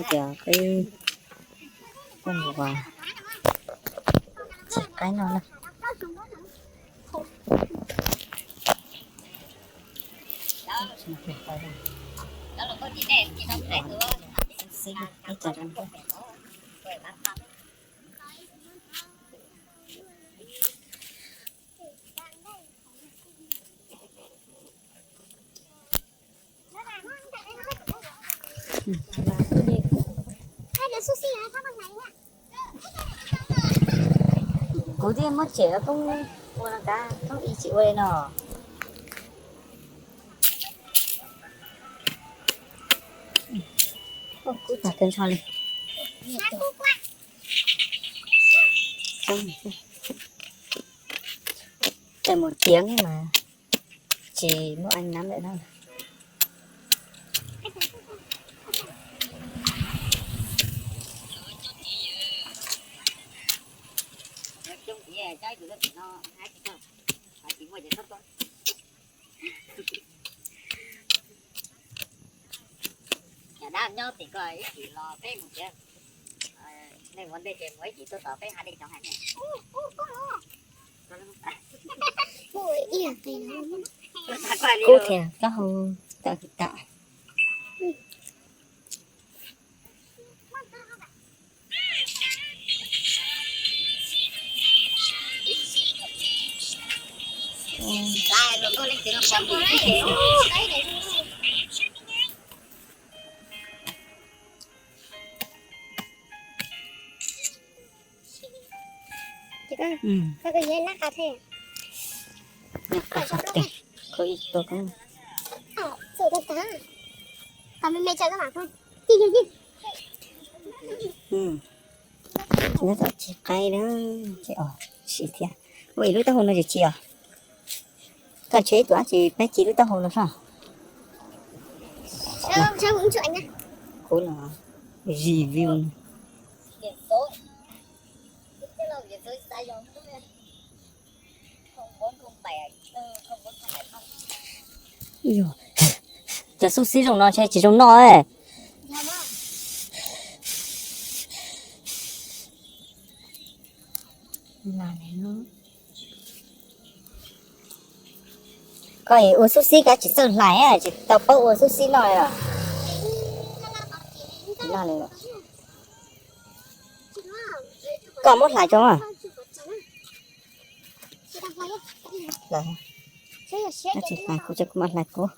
Tias peb tuaj mus txiv qaib no na. Kuv thiaj muab tsem poob ua no kav, poob ib tsis ua li no. Kub tag kawg nrho li. Tseem mus tiav mas tsis muaj ai nab lawm na. Cov dab nyob tim ko ib chim los peb mus tiav, nej ua ntej ces mus ib chim tuaj tos peb hais dej cov hais. Kub thiab, taub hau tawm tam. Nqa qhov tes, khaub ib tug koob. Nyob tom txiv qaib na, tsis os, siv thiab. Ua ib lub taub hau no tsis tsis os. Koj tshuav ib tug dab tsi peb ci lub taub hau no soj. Kuv los review. Cov xub xib zoo no ntshe tsis zoo noj. Koj ua xub xib koj tsis txawj hlais, tsis tau paub ua xub xib noj li. Koj muab hlais tso. Tsis hlais kuv, kuv mam hlais kuv.